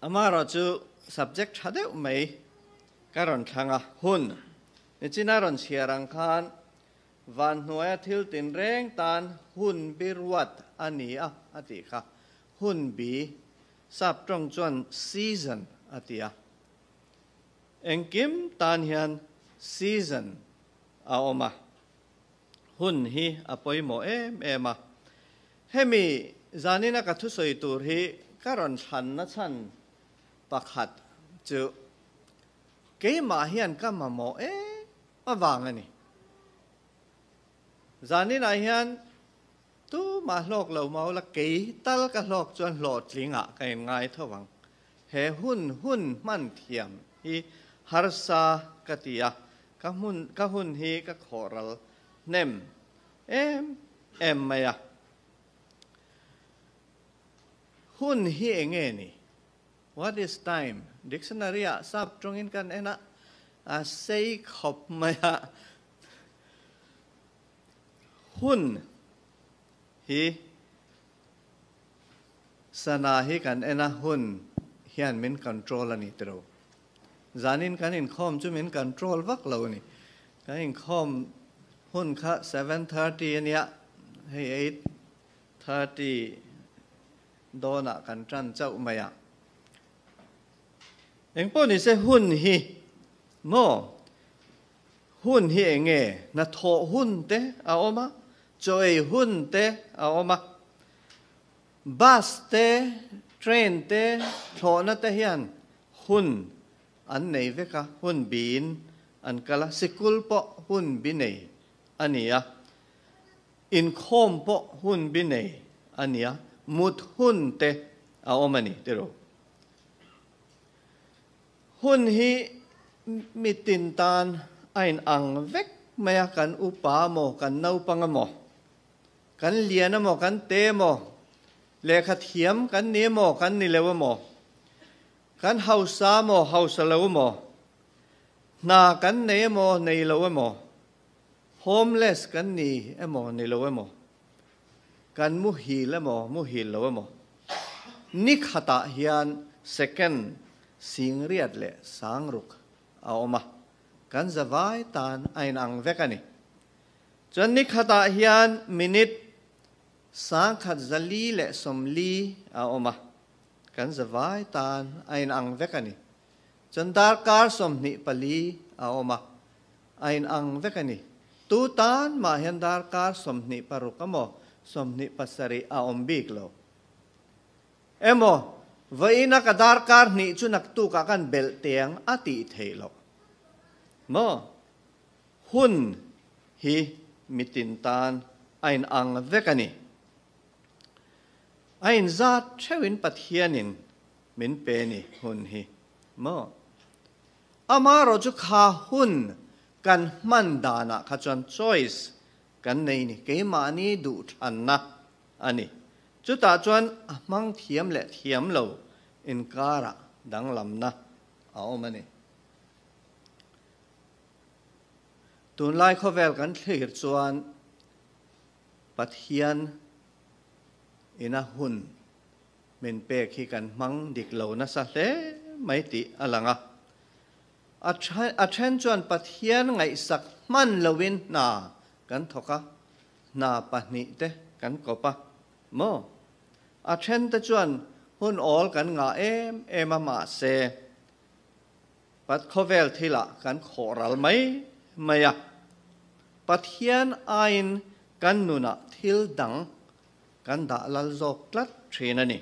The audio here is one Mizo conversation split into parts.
Amaherawhchu subject tha deuh mai ka rawn thlang a, hun nichina rawn chhiar ang khan van hnuaia thil tinreng tan hun bi ruat a ni a a tih kha. Hun bi, sap tawng chuan season a ti a. Engkim tan hian season a awm a, hun hi a pawimawh em em a. Hemi zanina ka thusawi tur hi ka rawn thlanna chhan pakhat chu keimah hian ka mamawh em avang a ni. Zaninah hian tumah hlawk lo maula kei tal ka hlawk chuan hlawhtlingah ka inngai tho ang. He hun hun hman thiam hi harsa ka ti a, ka hmun ka hun hi ka khawhral hnem em em mai a. Hun hi eng nge ni? What is time? Dictionary ah sap tawngin kan en a, a sei khawp mai a. Hun hi Sana hi kan en a hun hian min control a ni tiro. Zanin kan inkhawm chu min control vak lo a ni. Kan inkhawm hun kha 7:30 a nia, hei 8:30 dawnah kan tan chauh mai a. Engpawh ni se hun hi maw hun hi eng nge? Hnathawh hun te a awm a, chaw ei hun te a awm a. Bus te, train te, thlawhna te hian hun an nei vek a, hun biin an kal a, sikul pawh hun bi nei a ni a, inkhawm pawh hun bi nei a ni a, mut hun te a awm a ni tiraw. Hun hi mitin tan a inang vek mai a, kan upa maw, kan naupang emaw, Kan lian emaw, kan te emaw, lehkha thiam kan ni emaw, kan ni lo emaw, kan hausa emaw, hausa lo emaw, hna kan nei emaw, nei lo emaw, homeless kan ni emaw, ni lo emaw, kan muhil emaw, muhil lo emaw, ni khatah hian second singriat leh sangruk a awm a, kan zavai tan a inang vek a ni. Chuan ni khatah hian minute 10,000 440 a awm a, kan zavai tan a inang vek a ni. Chuan darkar 24 a awm a, a inang vek a ni. Tu tan mah hian darkar 26 emaw 27 a awm bik lo. Emaw, vawiina ka darkar hnih chu naktukah kan belh teng a tih theih loh. Maw? Hun hi mitin tan a inang vek a ni. A inzat theuhin Pathianin min pe ni hun hi maw? Amaherawh chu kha hun kan hman danah kha chuan choice kan nei ni, keimahni duhthlanna a ni. Chutah chuan a hmang thiam leh thiam lo inkarah danglamna a awm a ni. Tunlai khawvel kan thlir chuan Pathian ina hun min pek hi kan hmang dik lo nasa hle mai tih a lang a. A then chuan Pathian ngaihsak hman loin hna kan thawk a, hna pahnih te kan kawp a maw? A then te chuan hun awl kan ngah em em a mahse, Pat khawvel thilah kan khawh ral mai mai a, Pathian aiin kan nunah thil dang kan dah lal zawk tlat thin a ni.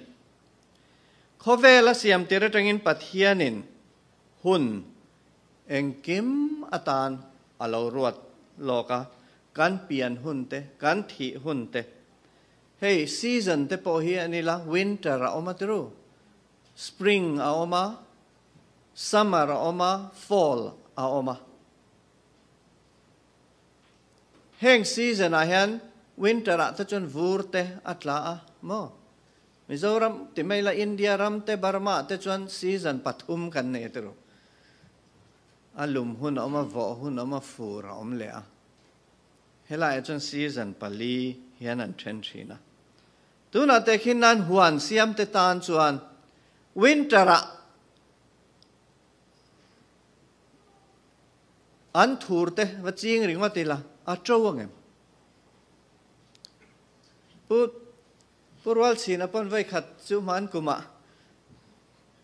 Khawvel a siam tir atangin Pathianin hun engkim atan a lo ruat lawk a, kan pian hun te, kan thih hun te, hei season te pawh hi a ni la, winter a awm a tiru, spring a awm a, Summer a awm a, fall a awm a. Heng season ah hian winter ah te chuan vur te a tla a maw? Mizoram ti mai la India ram te Burma ah te chuan season pathum kan nei tiro. A lum hun a awm a, vawh hun a awm a, fur a awm leh a. Helai ah chuan season pali hian an then thin a. Tunah te khin nan huan siam te tan chuan. Winter ah an thur te va ching ringawt ila a to angem? Pu Pu Rualchhina pawn vawikhat chu hman kumah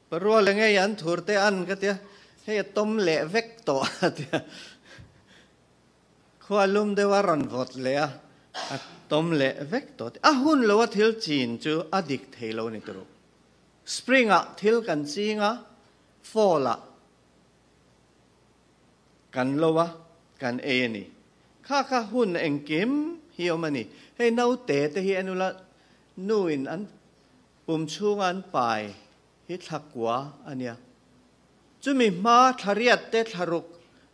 Pa Ruala ngei an thur te an ka tia hei a tawm leh vek tawh a tia. Khua lum deuh a rawn vawt leh a, a tawm leh vek tawh a. A hun lo a thil chin chu a dik thei lo ni tur. Spring ah thil kan ching a, fall ah kan lo a, kan ei a ni. Kha kha hun engkim hi awm a ni. Hei naute te hi en ula nu in an pum chhunga an pai hi thla kua a nia. Chumi hma thla riat te, thla ruk,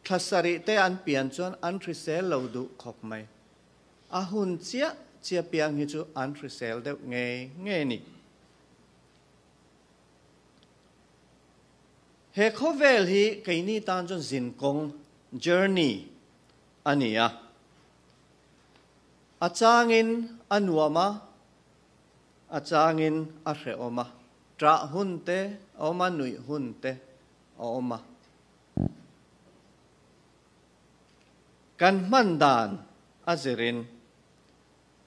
thla sarih te an pian chuan an hrisel lo duh khawp mai. A hun chiah chiah piang hi chu an hrisel deuh ngei ngei a ni. He khawvel hi keini tan chuan zinkawng, journey, a ni a. A changin a nuam a, a changin a hrehawm a. Ṭah hun te a awm a, nuih hun te a awm a. Kan hman dan a zirin,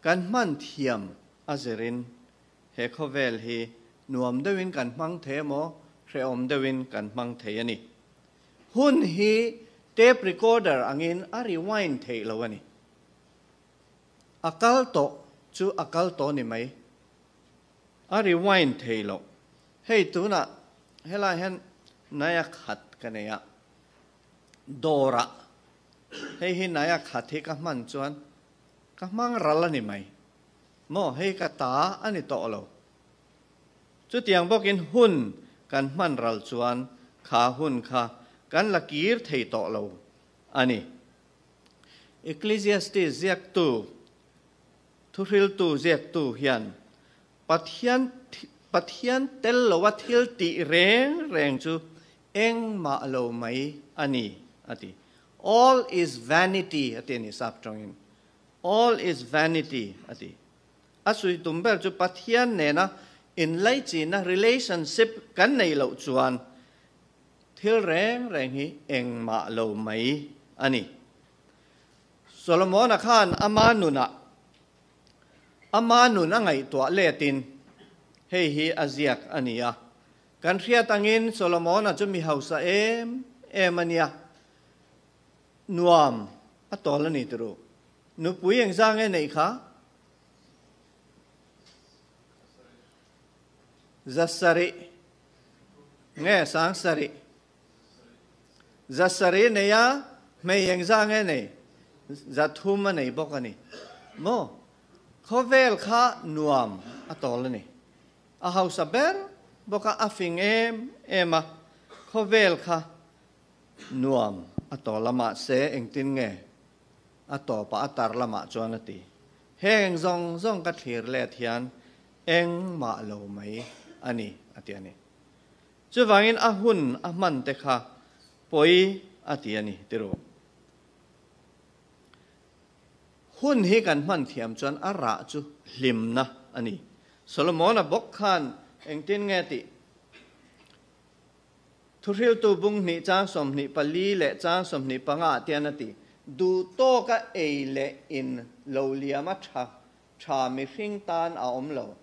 kan hman thiam a zirin he khawvel hi nuam deuhin kan hmang thei emaw, hrehawm deuhin kan hmang thei a ni. Hun hi tape recorder angin a rewind theih lo a ni. A kal tawh chu a kal tawh ni mai. A rewind thei loh. Hei tunah helai hian Naya khat ka nei a, dawrah hei hi Naya khat hi ka hman chuan ka hmang ral a ni mai. Maw hei ka ta a ni tawh lo. Chutiang bawkin hun kan hman ral chuan kha hun kha kan la kir thei tawh lo a ni. Ecclesiastes ziaktu Thuhriltu ziaktu hian Pathian Pathian tel loa thil tih reng reng chu engmah lo mai a ni a ti. All is vanity a ti a ni sap tawngin. All is vanity a ti. A sui tum ber chu Pathian nena inlaichinna relationship kan neih loh chuan thil reng reng hi engmah lo mai a ni. Solomona khan ama nunah ama nun a ngaihtuah letin hei hi a ziak a ni a. Kan hriat angin Solomona chu mi hausa em em a nia, nuam a tawl a ni turu. Nupui engzah nge neih kha? Zasarih nge sangsarih? Zasarih nei a, hmei engzah nge nei? Zathum a nei bawk a ni. Maw? Khawvel kha nuam a tawl a ni. A hausa ber bawk a, a fing em em a, khawvel kha nuam a tawl a, mahse engtin nge a tawpah a tar lamah chuan a ti. Heng zawng zawng ka thlir let hian engmah lo mai a ni, a ti a ni. Chuvangin a hun a hman te kha pawi a ti a ni ti ru. Hun hi kan hman thiam chuan a rah chu hlimna a ni. Solomona bawk khan engtin nge tih? Thuhriltu bung hnih chang 24 leh chang 25 ah tian a ti, Duh tawka ei leh in lo liam a tha tha mihring tan a awm lo.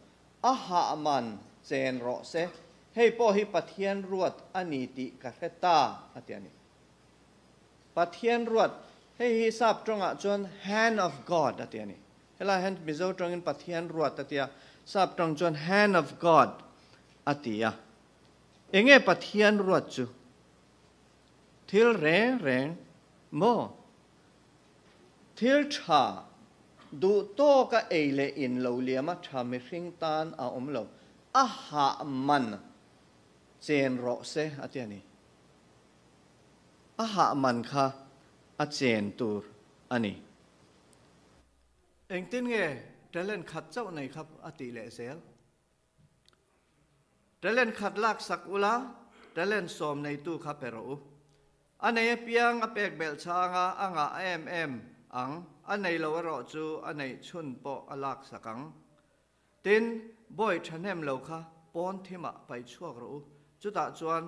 A hah man chen rawh se, hei pawh hi Pathian ruat a ni tih ka hre ta, a ti a ni. Pathian ruat, hei hi sap tawngah chuan hand of God a ti a ni. Helai hian Mizo tawngin Pathian ruat a ti a, sap tawng chuan hand of God a ti a. Enge Pathian ruat chu? Thil reng reng maw? Thil tha, duh tawka ei leh in lo liama tha mihring tan a awm lo, a hah man chen rawh se a ti a ni. A hah man kha a chen tur a ni. Engtin nge talent khat chauh nei kha a tih leh zel? Talent khat lak sak ula, talent 10 neitu kha pe rawh u. A nei apiang a pek belh chhanga a ngah em em ang, a nei lo erawh chu a neih chhun pawh a lak sak ang. Tin, bawi thahnem lo kha pawn thimah paih chhuak rawh u, chutah chuan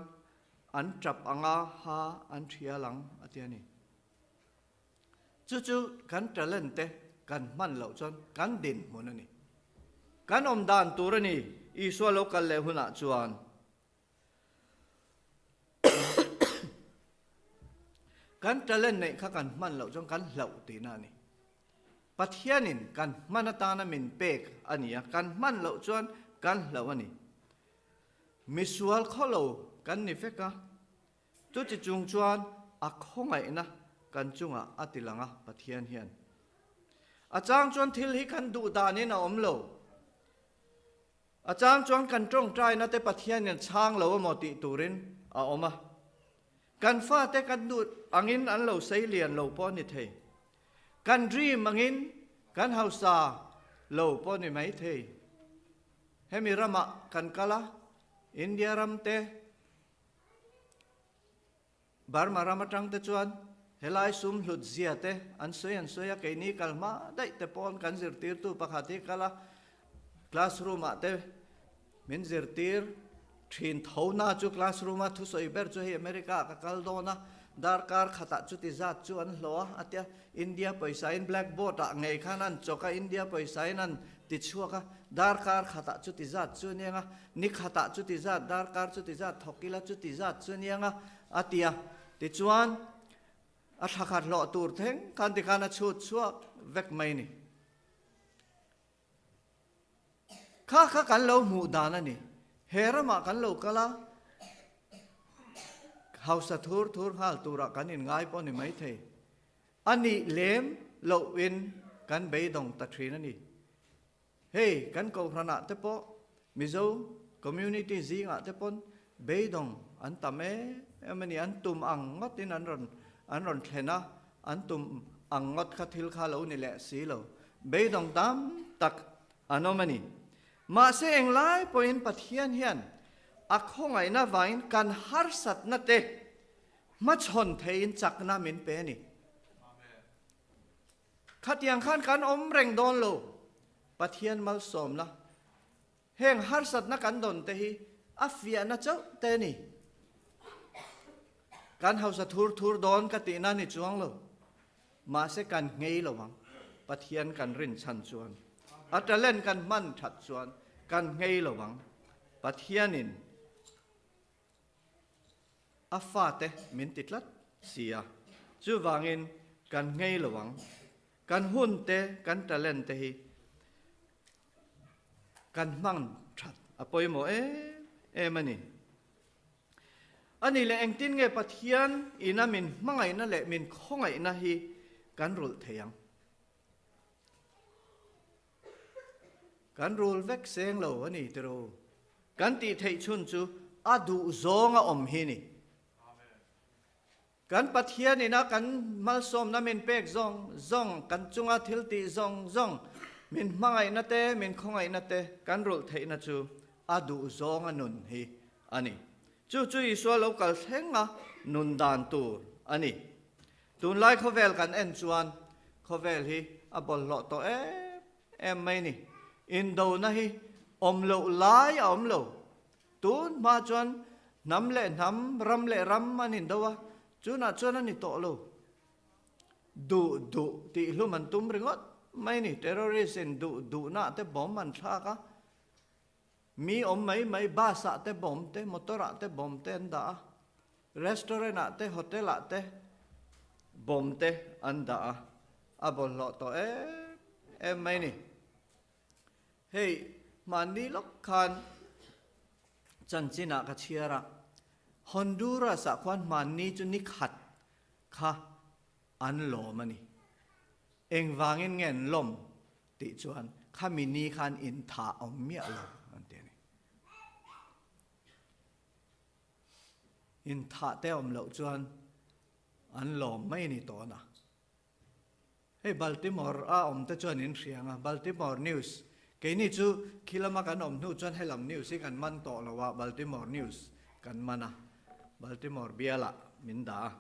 an tap anga ha an thial ang, a ti a ni. Chu chu kan talent te kan hman loh chuan kan dinhmun a ni. Kan awm dan tur a ni, Isua lo kal leh hunah chuan. Kan talent neih kha kan hman loh chuan kan hlauh tihna a ni. Pathianin kan hman atana min pek a ni a, kan hman loh chuan kan hlauh a ni. Misual khawlo kan ni vek a, chuti chung chuan a khawngaihna kan chungah a ti lang a Pathian hian. A chang chuan thil hi kan duh danin a awm lo. A chang chuan kan tawngtaina te Pathian in chhang lo emaw tih turin a awm a. Kan fate kan duh angin an lo sei lian lo pawh a ni thei. Kan dream angin kan hausa lo pawh a ni mai thei. Hemi ramah kan kal a, India ram te, Burma ram atang te chuan helai sum hlut zia te an sawi an sawi a, keini kal hma daih te pawn kan zirtirtu pakhat hi kal a, classroom ah te min zirtir thin tho na chu classroom a thusawi ber chu hei America ah ka kal dawn a, darkar khatah chuti zat chu an hlawh a, a tia India pawisa in blackboard ah ngei khan an chawk a, India pawisa in an ti chhuak a, darkar khatah chuti zat chu aniang a, Ni khatah chuti zat, darkar chuti zat, thawk ila chuti zat chu aniang a, a ti a. Tichuan, a thla khat hlawh tur thleng khan tikhan a chhut chhuak vek mai ni. Kha kha kan lo hmuh dan a ni. He ramah kan lo kal a, hausa thur thur nghal turah kan inngai pawh ni maithei. A nih lem lohin kan beidawng ta thin a ni. Hei kan kohhranah te pawh Mizo community zingah te pawn beidawng an tam em em a ni, an tum ang ngawtin an rawn an rawn thlen a, an tum ang ngawt kha thil kha lo ni leh si lo, beidawng tam tak an awm a ni. Mahse englai pawhin Pathian hian a khawngaihna vangin kan harsatna te hmachhawn theiin chakna min pe a ni. Khatiang khan kan awm reng dawn lo. Pathian malsawmna, heng harsatna kan dawn te hi a fiahna chauh te a ni. Kan hausa thur thur dawn ka tihna ni chuang lo. Mahse kan nghei lo ang. Pathian kan rinchhan chuan, a talent kan hman that chuan kan nghei lo ang. Pathianin A fate min ti tlat si a, chuvangin kan nghei lo ang. Kan hun te, kan talent te hi kan hmang that a pawimawh em em a ni. A nih leh engtin nge Pathian ina min hmangaihna leh min khawngaihna hi kan rulh thei ang? Kan rul vek seng lo a ni tiro. Kan tih theih chhun chu a duh zawng a awm hi ni. Kan Pathian ina kan malsawmna min pek zawng zawng, kan chunga thil tih zawng zawng, min hmangaihna te, min khawngaihna te kan rulh theihna chu a duh zawng a nun hi a ni. Chu chu Isua lo kal thleng a nun dan tur a ni. Tunlai khawvel kan en chuan khawvel hi a bawlhhlawh tawh em em mai ni. Indona hi awm loh lai a awm lo. Tun hma chuan hnam leh hnam, ram leh ram an indo a, chunah chuan a ni tawh lo. Duh duh tih hlum an tum ringawt mai ni. Terrorist in duh duhna te bomb an thlak a, mi awm mai mai bus ah te bomb te, motor ah te bomb te an dah a. Restaurant ah te hotel ah te bomb te an dah a, a bawlhhlawh tawh em em mai ni. Hei hmanni lawk khan chanchin ah ka chhiar a, Honduras ah khuan hmanni chu ni khat kha an lawm a ni. Engvangin nge an lawm tih chuan khami ni khan intha awm miah lo an ti a ni. Inthah te awm loh chuan an lawm mai ni tawn a. Hei Baltimore a awm te chuan in hria ang a, Baltimore News. Keini chu khi lama kan awm hnu chuan helam news hi kan man tawh lo a, Baltimore News kan man a, Baltimore bialah min dah a.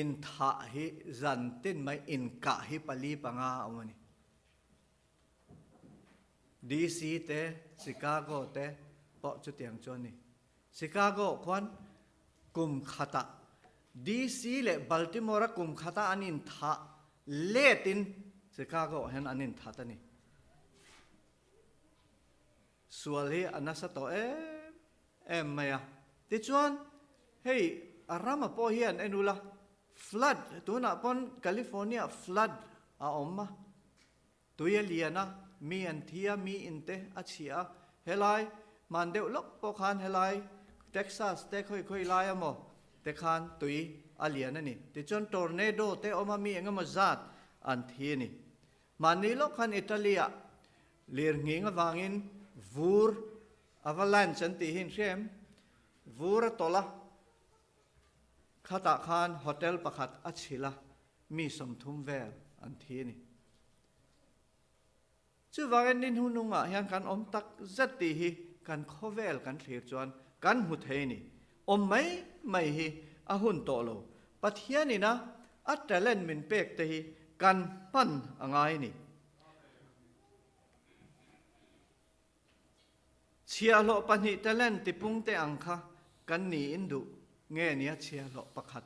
Inthah hi zan tin mai inkah hi pali panga a awm a ni. DC te, Chicago te pawh chutiang chu a ni. Chicago khuan kum khatah DC leh Baltimore-a kum khata an inthah letin Chicago hian an inthat a ni. Sual hi a nasa tawh em em mai a. Tichuan, hei a rama pawh hian en ula, flood, tunah pawn California flood a awm a, tui a lian a, mi an thi a, mi in te a chhia a, helai hman deuh lawk pawh khan helai Texas te khawi khawi lai emaw te khan tui a lian a ni. Tichuan tornado te awm a, mi engemaw zat an thi a ni. Mahni lawk khan Italy-ah lirnghing avangin vur, avalanche an tih hi in hria em? Vur a tawlh a, khatah khan hotel pakhat a chhilh a, mi 30 vel an thi a ni. Chuvangin ni hnuhnungah hian kan awm tak zet tih hi kan khawvel kan thlir chuan kan hmu thei a ni. Awm mai mai hi a hun tawh lo. Pathianin a a talent min pek te hi kan hman a ngai a ni. Chhiahhlawh pahnih talent tipung te ang kha kan niin duh nge nia chhiahhlawh pakhat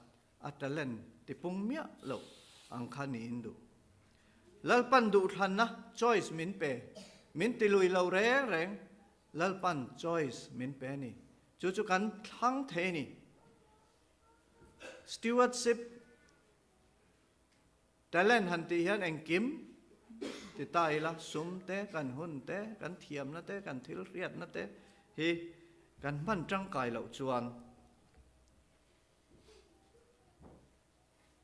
a talent tipung miah loh ang kha niin duh. Lalpan duhthlanna choice min pe, min tilui lo reng reng Lalpan choice min pe a ni. Chu chu kan thlang thei a ni. Stewardship talent han tih hian engkim ti ta ila, sum te, kan hun te, kan thiamna te, kan thil hriatna te hi kan hman tangkai loh chuan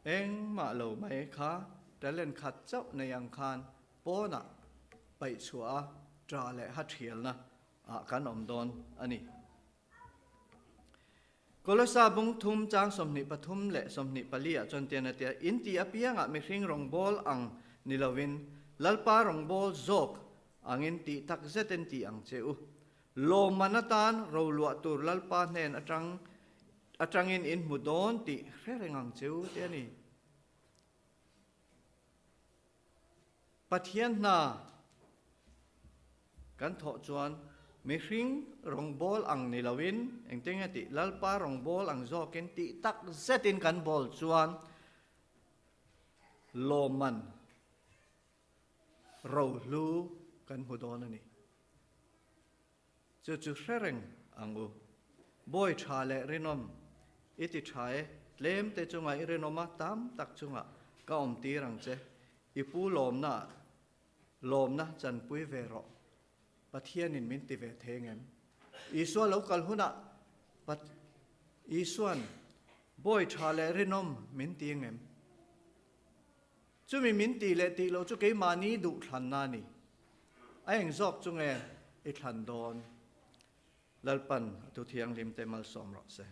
Engmah lo mai kha talent khat chauh nei ang khan pawnah paih chhuah a ṭah leh ha ṭhialna ah kan awm dawn a ni. Kolosa bung thum chang 23 leh 24 ah chuan tian a tia, In tih apiangah mihring rawngbâwl ang ni lovin Lalpa rawngbâwl zawk angin tih tak zetin ti ang che u. Lawmman atan roluah tur Lalpa hnen aṭang Atangin in hmu dawn tih hre reng ang che u te a ni. Pathian hna kan thawh chuan mihring rawngbâwl ang ni loin engtin nge tih Lalpa rawngbâwl ang zawkin tih tak zetin kan bâwl chuan lawmman rohlu kan hmu dawn a ni. Chu chu hre reng ang u. Bawi tha leh rinawm i ti tha e, tlem te chunga i rinawm a tam tak chungah ka awm tir ang che, i pu lawmna lawmna chanpui ve rawh. Pathianin min ti ve thei ngem? Isua lo kal hunah Pat Isuan bawi tha leh rinawm min ti ngem? Chumi min tih leh tih loh chu keimahni duhthlanna a ni. A eng zawk chu nge i thlan dawn? Lalpan a thu thianghlim te malsawm rawh se.